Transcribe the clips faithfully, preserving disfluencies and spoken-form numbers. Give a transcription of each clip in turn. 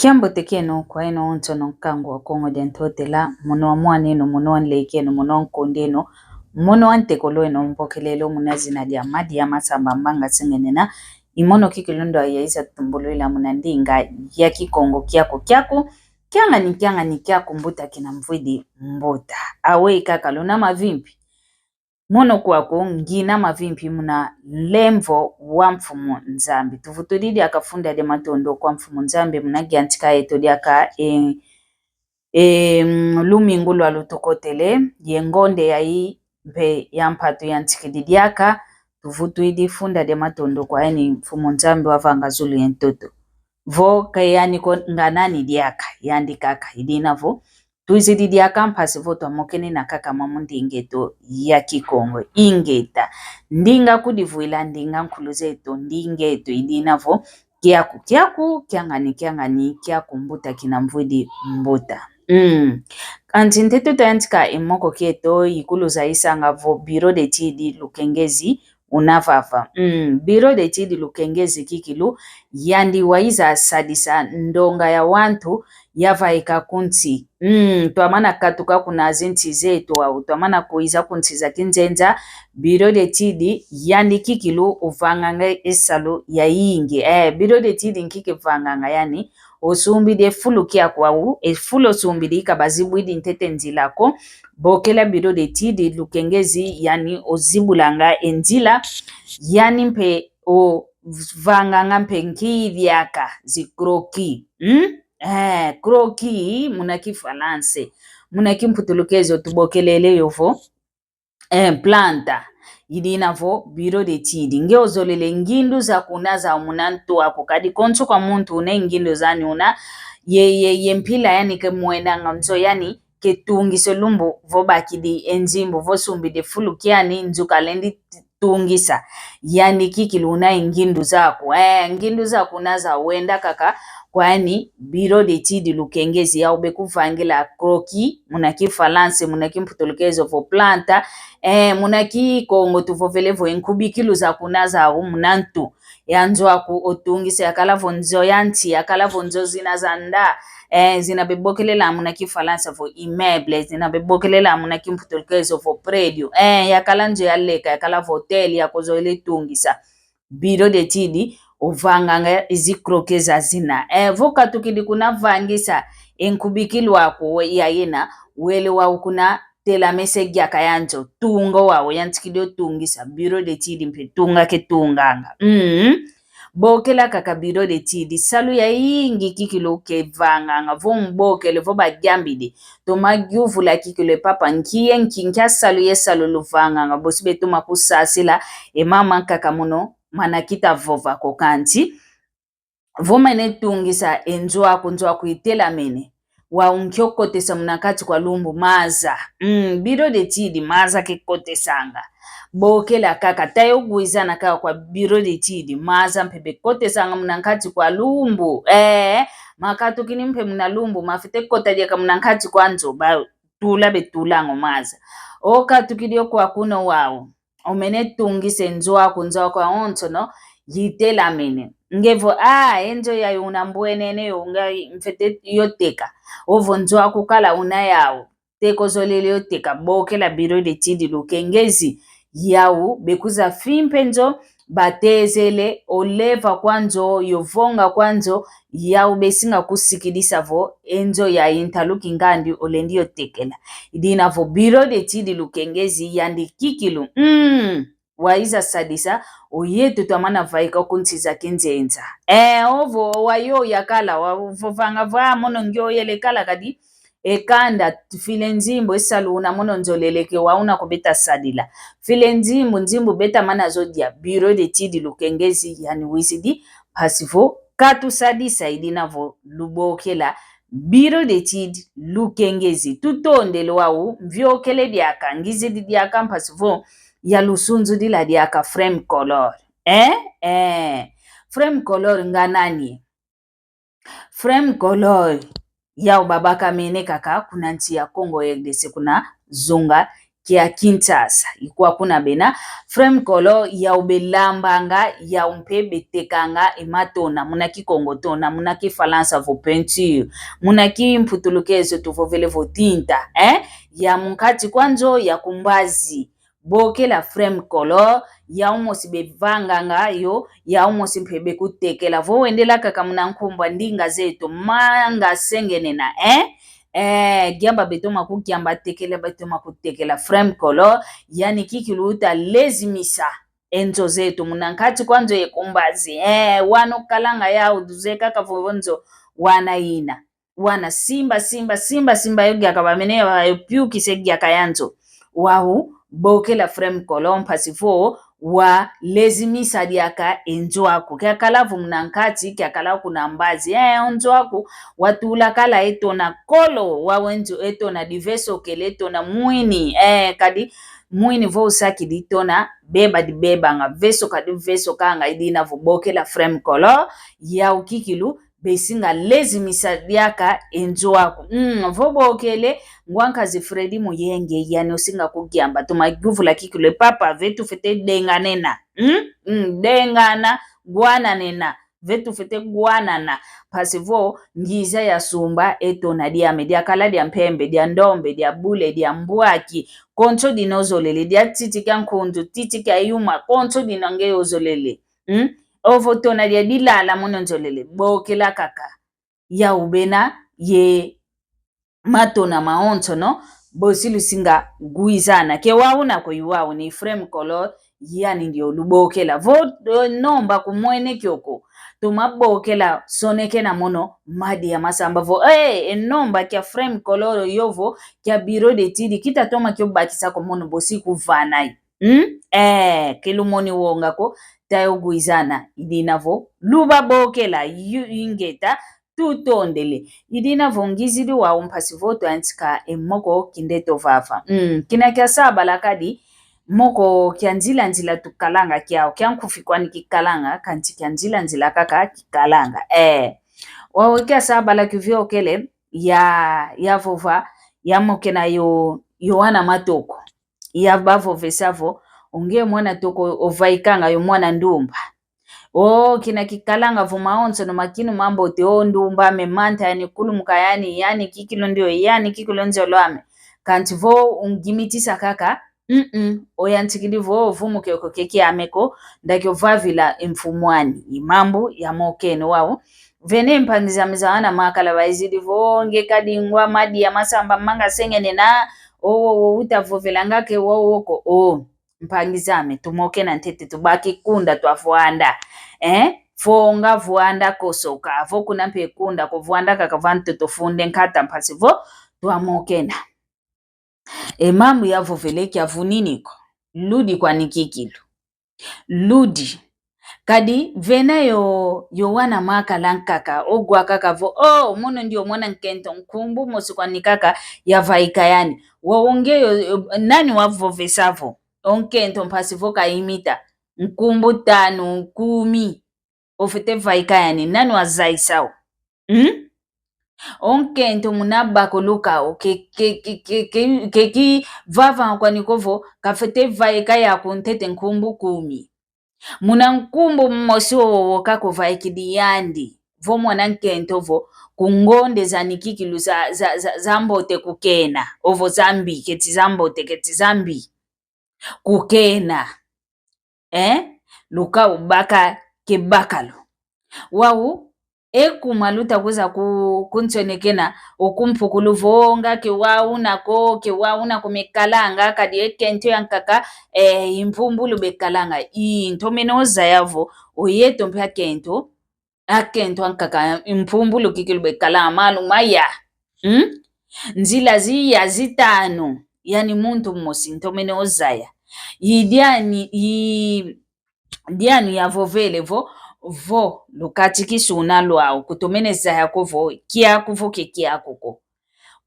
Kiambote kieno kwa eno onsono nkangu wa Kongo dia Ntotela, mono wa mwan'eno, mono wa nlek'eno, mono wa nkond'eno, mono wa ntekolo'eno, mbokelelo muna zina dia Madia Masamba Mbanga Sengenena, i mono kikilu ndo yayiza tumbulwila muna ndinga ya Kikongo kiaku kiaku, kiangani kiangani kiaku mbuta kina mvwidi mbuta. Aweyi kaka luna mavimpi. Mono kwaku ngina mavimpi muna nlemvo wa Mfumu Nzambi. Tuvutudi diaka funda dia matondo kwa Mfumu Nzambi muna giantika yeto diaka e, e, mm, lumingu lwa lutukotele, ye ngonde yayi mpe ya mpatu yantikidi diaka, tuvutudi funda dia matondo kwa yani Mfumu Nzambi wavanga zulu ye ntoto. Vo ka yani ko nganani diaka, yandi kaka, idina vo, twizidi diaka mpasi vo twamokene na kakama mu ndinga eto ya Kikongo. Ingeta. Ndinga kudivwila, ndinga nkulu zeto, ndinga eto idina vo, kiaku, kiaku, kiangani, kiangani, kiaku mbuta kina mvwidi mbuta. Mm. Kansi ntete twayantika e moko kieto, ikulu zayisanga vo Bureau d'Études Lukengezi una vava. Mm, Bureau d'Études Lukengezi kikilu, yandi wayiza sadisa ndonga ya wantu yavaika ku nsi. Mm, twamana katuka kuna zinsi zeto au, twamana kwiza ku nsi za kinzenza, Bureau d'Études, yandi kikilu uvanganga e salu yayingi. Eh, Bureau d'Études nki kivanganga yani, osumbidi e fulu kiaku au, e fulu osumbidi ka bazibwidi ntete nzila ko, bokela Bureau d'Études Lukengezi yani ozibulanga e nzila, yani mpe ovanganga mpe nki diaka zi croquis. Hmm? Eh, croquis muna Kifalanse, muna Kimputulukezo tubokelele yo vo eh, planta. Idina vo Bureau d'Études. Nge ozolele ngindu zaku una zau muna ntu aku, kadi konso kwa muntu una e ngindu zani una, ye, ye, ye mpila yani ke mwenanga nzo yani, ketungisa lumbu vo bakidi e nzimbu, vo sumbidi e fulu kiani, nzo kalendi tungisa. Yani kikilu una e ngindu zaku. Eh, ngindu zaku una zau, wenda kaka kwani Bureau d'Études Lukengezi yau bekuvangila croquis, muna Kifalanse, muna Kimputulukezo vo planta, eh, muna Kikongo tuvovele vo e nkubikilu zaku una zau muna ntu. Ya nzo aku otungisa, yakala vo nzo ya nsi, yakala vo nzo zina za nda, eh, zina bebokelela muna Kifalansa vo immeuble, zina bebokelela muna Kimputulukezo vo prédio, eh, yakala nzo ya leka, yakala vo hôtel, ya kozolele tungisa. Bureau d'Études, ovanganga zi croquis zazina. Eh, vo katukidi kuna vangisa e nkubikilu aku yayina, wele wau kuna telamese diaka ya nzo, tunga wau, yantikidi otungisa, Bureau d'Études mpe tunga ketunganga. Mm. Bokela kaka Bureau d'Études, salu yayingi kikilu kevanganga, vo mbokele, vo badiambidi, toma yuvula kikilu: E papa, nki ye nki, nkia salu ye salu luvanganga? Bosi betoma kusasila, e mama nkaka mono mana kita vova ko, kansi vo mene tungisa e nzo aku, nzo aku itelamene, wau nki okotesa muna nkati kwa lumbu? Maza. Mm, Bureau d'Études, maza kekotesanga. Bokela kaka, ta yo wizana kaka kwa Bureau d'Études, maza mpe bekotesanga muna nkati kwa lumbu. Eh, makatukini mpe muna lumbu, mafwete kota diaka muna nkati kwa nzo, ba tula betulanga o maza. Okatukidi o kwa kuna wau, omene tungisa e nzo aku, nzo aku awonsono yitelamene. Nge vo, ah, e nzo yayi una mbwenene yo, nga mfwete yo teka. Ovo nzo aku kala una yau, teka ozolele yo teka, bokela Bureau d'Études Lukengezi. Yau bekuzafimpa e nzo, batezele oleva kwa nzo, yo vonga kwa nzo, yau besinga kusikidisa vo e nzo yayi ntalu kingandi olendi yo tekela. Idina vo Bureau d'Études Lukengezi yandi kikilu, mm, waiza sadisa oyeto twamana vaika ku nsi za kinzenza. Eh, ovo wayo yakala, wavovanga vo, ah, mono ngio yele kala kadi e kanda, fila e nzimbu, e salu una mono nzolele ke wau una ko beta sadila. Fila e nzimbu, nzimbu beta mana zo dia. Bureau d'Études Lukengezi yandi wizidi, mpasi vo katusadisa, idina vo lubokela Bureau d'Études Lukengezi. Tutondele wau, mviokele diaka, ngizidi diaka, mpasi vo yalusunzudila diaka Frem Color. Eh? Eh. Frem Color nga nani? Frem Color, yau babakamene kaka kuna nsi ya Congo R D C, kuna zunga kia Kinshasa. I kwa kuna bena Frem Kolo, yau belambanga, yau mpe betekanga e matona, muna Kikongo tona, muna Kifalansa vo peinture, muna Kimputulukezo tuvovele vo tinta, eh? Ya munkati kwa nzo, ya ku mbazi. Bokela Frem Kolo, yau mosi bevanganga yo, yau mosi mpe bekutekela. Vo wendela kaka muna nkumbu a ndinga zeto, manga sengenena, eh? Eh, giamba betoma kugiamba, tekela betoma kutekela. Frem Kolo, yani kikilu uta lezimisa e nzo zeto, muna nkati kwa nzo ye ku mbazi. Eh, wano kalanga yau, duze kaka vo nzo wana ina. Wana simba, simba, simba, simba yo giaka bamene, wa yo piukise giaka ya nzo. Wau, bokela Frem Kolo mpasi vo, wa lezimisa diaka e nzo aku. Kiakala vo muna nkati, kiakala kuna mbazi. Eh, o nzo aku, watula kala e tona kolo, wau e nzo e tona diveso kele e tona mwini. Eh, kadi mwini vo usakidi tona, beba dibebanga, veso kadi veso kanga, i dina vo bokela Frem Kolo, yau kikilu, besinga lezimisa diaka e nzo aku. Mm, vo bokele, ngwa nkazi Freddy Muyenge, yani osinga kugiamba, toma yuvula kikilu e papa, ve tufete denganena. Mm? Mm, dengana, gwananena. Ve tufete gwanana. Mpasi vo, ngiza ya sumba, e tona diame, diakala dia mpembe, dia ndombe, dia bule, dia mbwaki. Konso dina ozolele, dia titi kia nkundu, titi kia yuma, konso dina nge ozolele. Mm? Ovo tona dia dilala mono nzolele, bokela kaka. Yau bena ye matona mawonsono, bosi lusinga gwizana. Ke wau una ko, i wau ni Frem Kolo, yani ndio lubokela. Vo, eh, nomba kumwene kioko, toma bokela, sonekena mono Madia Masamba vo, eh, e nomba kia Frem Kolo yovo, kia bureau d'études, kita toma kio bakisa ko mono bosi kuvana i. Hmm? Eh, ke lumoni wonga ko, tayo gwizana, i dina vo, lubabokela, yu-, ingeta, tutondele. I dina vo ngizidi wau mpasi vo twayantika e moko kindeto vava. Hmm, kina kia sabala kadi, moko kia nzila nzila tukalanga kiau, kia nkufi kwani kikalanga, kanti kia nzila nzila kaka kikalanga. Eh, wau kia sabala kiviokele, ya, ya vova, ya mokena yo, yo wana matoko. Ya bavovesa vo, o nge mwana toko ovaikanga yo mwana ndumba. O, kina kikalanga vo mawonsono makinu mambote, o ndumba ame, manta yani kulumuka yani, yani kikilu ndio, yani kikilu nzolo ame. Kanti vo ungimitisa kaka, mm-mm, oyantikidi vo, vumuke oko ke kiame ko, ndaki ovavila e mfumu ani, i mambu ya mokene wau. Vene mpangi zame za wana makala baizidi vo, nge kadi ngwa Madia Masamba manga sengenena, o, o, o, utavovelanga ke wau oko, o. Mpangi zame, tumokena ntete, tubaki kunda twa vwanda. Eh? Fonga vwanda kosoka, vo kuna mpe kunda ko vwanda kaka va ntoto funde nkata mpasi vo twamokena. E mambu yavovele kia vunini ko. Ludi kwani kikilu. Ludi. Kadi vena yo, yo wana makala nkaka, ogwa kaka vo, oh, mono ndio mwana nkento nkumbu mosi kwani kaka yavaika yani. Wau o nge yo, yo, nani wavovesa vo o nkento mpasi vo kaimita nkumbu tanu, kumi, ofete vaika yani, nani wazayisa o? Hmm? O nkento muna bakuluka o, ke, ke, ke, ke, ke, ke kivava kwani ko vo kafete vaika yaku ntete nkumbu kumi. Muna nkumbu mosi wowo kakuvaikidi yandi, vo mwana nkento vo, ku ngonde zani kikilu za, za, za, zambote kukena, ovo zambi, keti zambote, keti zambi. Kukena. Eh? Luka ubaka kebakalo. Wau, ekuma luta kwiza ku, kunsonekena, okumpukulu vo nga ke wau una ko, ke wau una ko mekalanga, kadi e kento yankaka, eh, i mpumbulu bekalanga. I, ntomene ozaya vo, oyeto mpe akento, akento ankaka, i mpumbulu kikilu bekalanga, malu maya. Hmm? Nzila ziya zitanu, yani muntu mosi, ntomene ozaya. I diani, i, dianu yavovele vo, vo, lukati kisuna lwau, kutomene zaya ko vo, kiaku vo ke kiaku ko.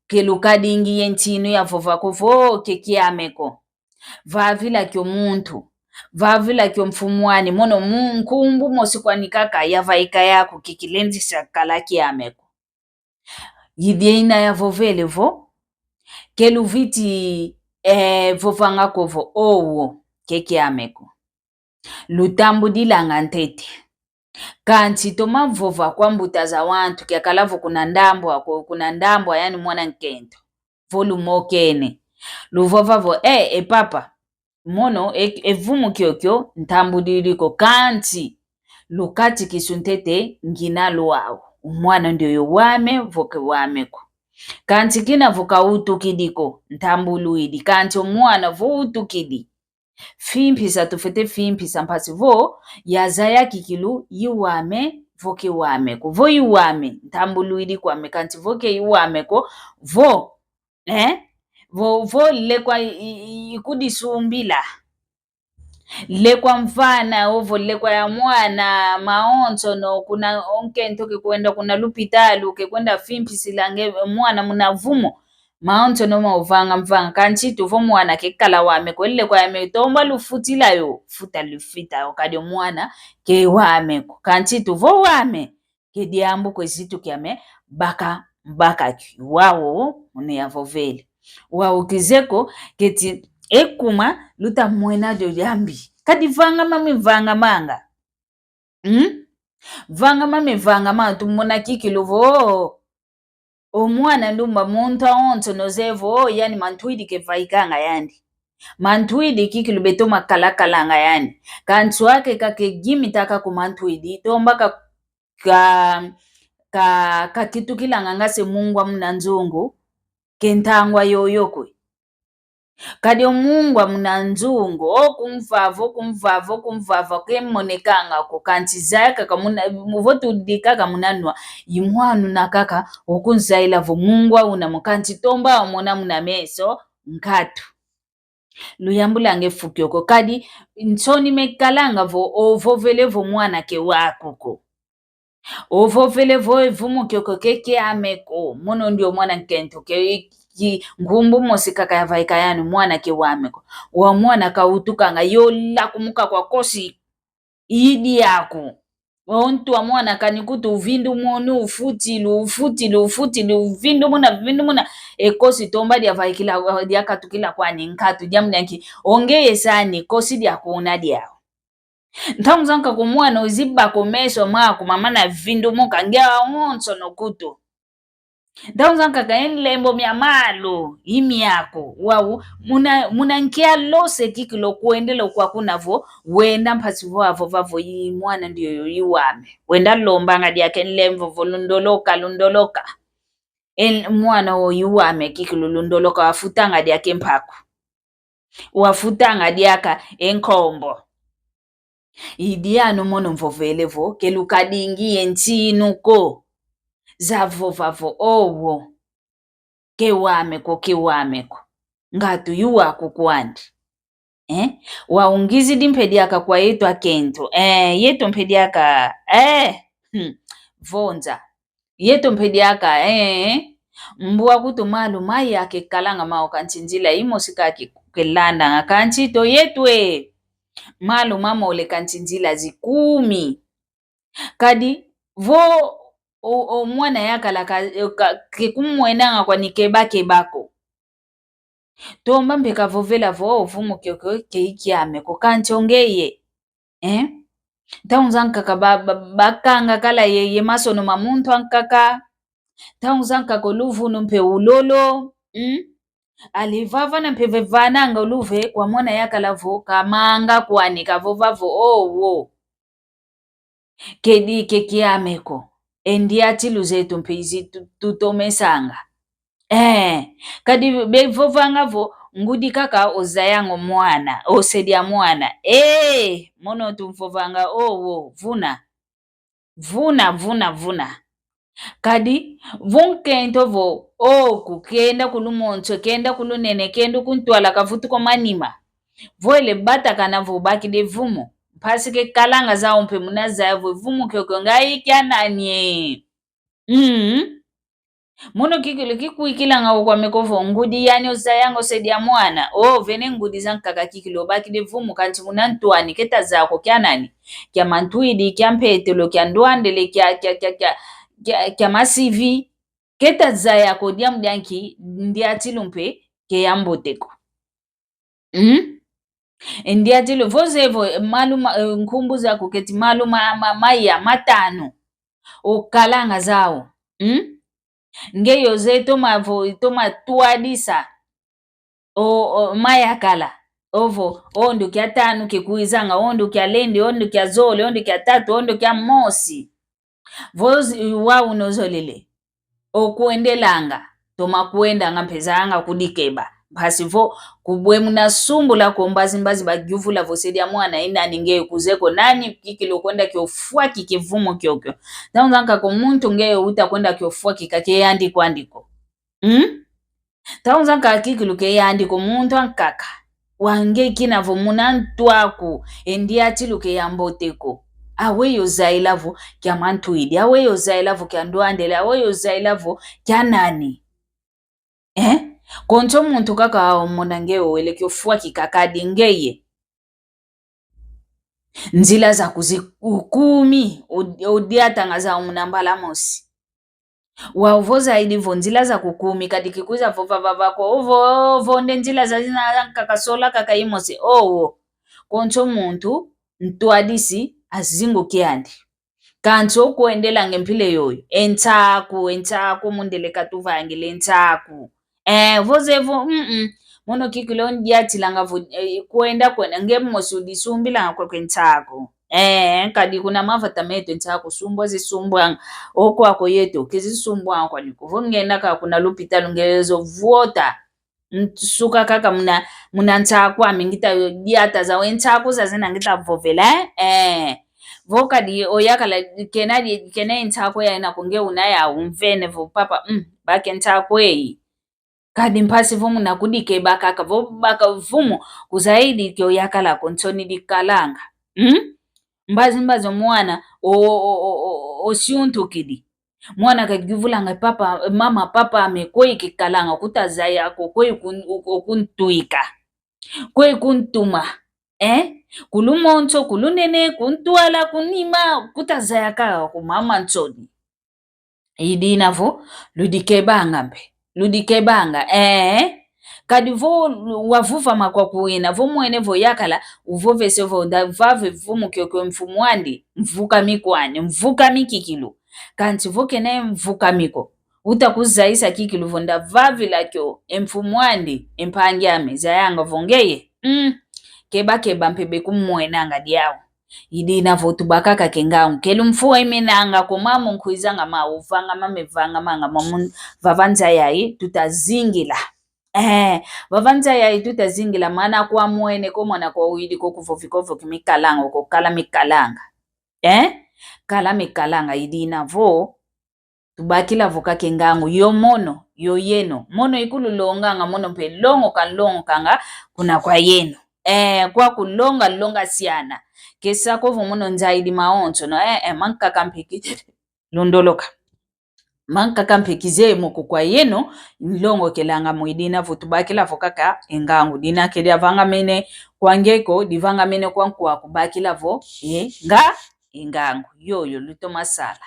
Ke lukadingi ye ntinu yavova ko vo, ke kiame ko. Vavila kio muntu. Vavila kio mfumu ani. Mono mu-, nkumbu mosi kwani kaka yavaika yaku ke kilendisa kala kiame ko. I diena yavovele vo, ke luviti, eh, vovanga ko vo owo, ke kiame ko. Lutambudilanga ntete. Kansi toma vova kwa mbuta za wantu, kiakala vo kuna ndambwa ko, kuna ndambwa yani mwana nkento. Vo lumokene. Luvova vo, eh, e papa. Mono, e, e vumu kiokio, ntambudidi ko kansi. Lukatikisu ntete, ngina lwau. Mwana ndioyo wame, vo ke wame ko. Kansi kina vo kawutukidi ko, ntambuluidi. Kansi o mwana vo wutukidi. Fimpisa tufwete fimpisa mpasi vo, yazaya kikilu, i wame, vo ke wame ko. Vo i wame, ntambuluidi kwame, kansi vo ke i wame ko, vo, eh? Vo, vo lekwa i, i, i kudisumbila. Lekwa mvana, ovo lekwa ya mwana, mawonsono, kuna o nkento ke kwenda kuna lupitalu, ke kwenda fimpisila nge mwana muna vumu. Mawonsono mauvanga mvanga, kansi tu vo mwana ke kala wame ko, lekwa yame tomba lufutila yo, futa lufita yo, kadi o mwana ke wame ko, kansi tu vo wame. Ke diambu kwe zitu kiame baka, baka ki. Wau, muna yavovele. Wau kizeko, keti ekuma, luta mwena dio diambi. Kadi vanga mami vanga manga. Hmm? Vanga mami vanga manga, tumona kikilu vo. O mwana ndumba muntu awonsono zeye vo, yani mantwidi ke vaikanga yandi. Mantwidi kikilu beto makalakalanga yandi. Kansi wake kake gimi taka ku mantwidi, tomba ka ka, ka, kakitukilanga nga se mungwa muna nzungu, ke ntangwa yoyo kwe. Kadi o mungwa muna nzungu, o kumvava, o kumvava, o kumvava, kemonekanga ko, kansi zaya kaka muna, vo tudi kaka muna nwa, i mwana una kaka, o kunzaila vo mungwa una mo, kansi tomba wamona muna meso, nkatu. Luyambulange fu kiokio, kadi nsoni mekalanga vo, ovovele vo mwana ke waku ko. Ovovele vo e vumu kiokio ke kiame ko. Mono ndio mwana nkento ke ki nkumbu mosi kaka yavaika yani mwana ke wame ko. Wa mwana kawutukanga yola kumuka kwa kosi. Idi yaku. Ontu wa mwana kani kutu uvindumunu, ufutilu, ufutilu, ufutilu, uvindumuna, uvindumuna. E kosi tomba diavaikila, diakatukila kwani nkatu, diambu dia nki, o ngeye sani, kosi diakuna diau. Ntangu zankaka o mwana oziba ko meso maku, mamana vindumuka, nge awonsono kutu. Ntangu zankaka e nlembo mia malu, i miaku, wau, muna, muna nkia lose kikilu kwendele kwa kuna vo, wenda mpasi vo avova vo i mwana ndioyo i wame. Wenda lombanga diaka e nlembo vo lundoloka, lundoloka. E mwana o i wame kikilu lundoloka, wafutanga diaka e mpaku. Wafutanga diaka e nkombo. Idi anu mono mvovele vo, ke lukadingi ye ntinu ko. Zavova vo, owo. Ke wame ko, ke wame ko. Ngatu i waku kwandi. Eh? Wau ngizidi mpe diaka kwa yetu akento. Eh, yetu mpe diaka. Eh. Hmm. Vonza. Yetu mpe diaka, eh, mbwa kutu malu maya kekalanga mau kansi nzila imosi kaka ke, kelandanga kansi to yetu, eh, malu mamole kansi nzila zikumi. Kadi vo o, o mwana yakala ka, ka, kekumwenanga kwani keba keba ko. Tomba mpe kavovela vo, o vumu kiokio ke ikiame ko, kansi o ngeye. Eh? Ntangu zankaka ba, ba, bakanga kala ye, ye masono ma muntu ankaka. Ntangu zankaka o luvunu mpe ulolo. Mm? Alivavana mpe vevananga o luve kwa mwana yakala vo, kamanga kwani kavova vo, owo. Kedi ke kiame ko. E ndiatilu zetu mpe izi tu, tutomesanga. Eh, kadi bevovanga vo, ngudi kaka ozayanga o mwana, osedi a mwana. Eh, mono tumvovanga, owo, vuna. Vuna, vuna, vuna. Kadi, vo nkento vo, oku, kenda kulumonso, kenda kulunene, kenda kuntwala kavutuka o manima. Vwele batakana vo bakidi e vumu. Mpasi kekalanga zau mpe muna zaya vo e vumu kiokio nga i kia nani e. Mm. Mono kikilu kikwikilanga ko kwame ko vo ngudi yani ozayanga osedi a mwana. O, vene ngudi zankaka kikilu obakidi e vumu kansi muna ntwani keta zaya ko kia nani. Kia mantwidi, kia mpetelo, kia ndwandele, kia, kia, kia, kia, kia, kia masivi. Keta zaya ko diambu dia nki ndiatilu mpe ke yambote ko. Mm? Ndiatilu, vo zevo, eh, malu ma, eh, nkumbu zaku keti malu ma, ma, maya, matanu. Okalanga zau. Mm? Nge yo ze toma vo, toma twadisa. O, o, mayakala. Ovo, ondo kia tanu kikwizanga, ondo kia lendi, ondo kia zole, ondo kia tatu, ondo kia mosi. Vo zi-, wau nozolele. Okwendelanga, toma kwendanga mpe zanga kudikeba. Mpasi vo, kubwe muna sumbula ko mbazi mbazi bayuvula vo se dia mwana i nani nge kuzeko nani kikilu kwenda kiofwaki kivumu kiokio. Ntangu zankaka muntu nge uta kwenda kiofwaki kake yandi kwandi ko. Hmm? Ntangu zankaka kikilu ke yandi ko muntu ankaka. Wa nge kina vo muna ntu aku, e ndiatilu ke ya mbote ko. Aweyi ozaila vo kia mantwidi, aweyi ozaila vo kia ndwandele, aweyi ozaila vo kia nani. Eh? Konso muntu kaka omona nge owele kiofwaki kaka di ngeye. Nzila zaku zikumi, o-, odiatanga zau muna mbala mosi. Wau vo zaidi vo nzila zaku kumi, kadi kikwiza vo vava vako, ovo, ovo nde nzila zazina kaka sola kaka imosi, owo. Konso muntu, ntwadisi, azingu kiandi. Kansi okwendelanga e mpila yoyo. E nsaku, e nsaku, mundele katuvangile e nsaku. Eh, vo zevo, mm-mm. Mono kikilu ndiatilanga vo, eh, kwenda, kwenda, nge mosi udisumbilanga kwakwe nsaku. Eh, kadi kuna mavata meto e nsaku sumbwa zisumbwanga. Okwakwo yeto, kizisumbwanga kwani ko. Vo ngenda kaka kuna lupitalu nge zo vota. Nsuka kaka muna, muna nsaku ame ngita diata zau e nsaku zazina ngita vovela, eh? Eh. Vo kadi oyakala kena di, kena e nsaku yaina ko nge una yau umvene vo papa, mm, bake nsaku eyi. Kadi mpasi vo muna kudikeba kaka, vo baka vumu, kuzaidi kio yakala ko nsoni dikalanga. Mm? Mbazi mbazi o mwana, o, o, o, o, o, osiuntukidi. Mwana kayuvulanga papa, mama, papa ame kweyi kikalanga kutazaya ko, kweyi kun-, o-, o-, kuntwika. Kweyi kuntuma. Eh? Kulumonso, kulunene, kuntwala, kunima, kutazaya kaka ko mama nsoni. Idina vo, ludikebanga mpe. Ludikebanga, eh? Kadi vo wavuvama kwaku wina, vo mwene vo yakala, uvovese vo ndavava e vumu kiokio e mfumu andi, mvukami kwani, mvukami kikilu. Kansi vo kena e mvukami ko, uta kuzayisa kikilu vo ndavavila kio e mfumu andi, e mpangi ame, zayanga vo ngeye. Mm. Keba keba mpe bekumwenanga diau. Idina vo tubaka kaka e ngangu. Kelu mfua imenanga ko mama nkwizanga ma uvanga mame vanga manga mamun vava nza yayi tutazingila. Eh, vava nza yayi tutazingila mana kwa mwene ko mwana kwa widi ko kuvovi kovoki mikalanga ko kala mikalanga. Eh? Kala mikalanga idina vo. Tubakila vo kaka e ngangu, yo mono, yo yeno. Mono ikululonganga, mono mpe longoka, longokanga, kuna kwa yeno. Eh, kwa kulonga, longa siana. Kesa ko vo mono nzaidi mawonso, no, eh, eh, mankaka mpe ki-, londoloka. Mankaka mpe kizeye mo ko kwa yeno, nlongokelanga mo idina vo tubakila vo kaka e ngangu. Dina ke diavangamene kwa nge ko, divangamene kwa nkwaku bakila vo, eh, nga, e ngangu. Yoyo, lutoma sala.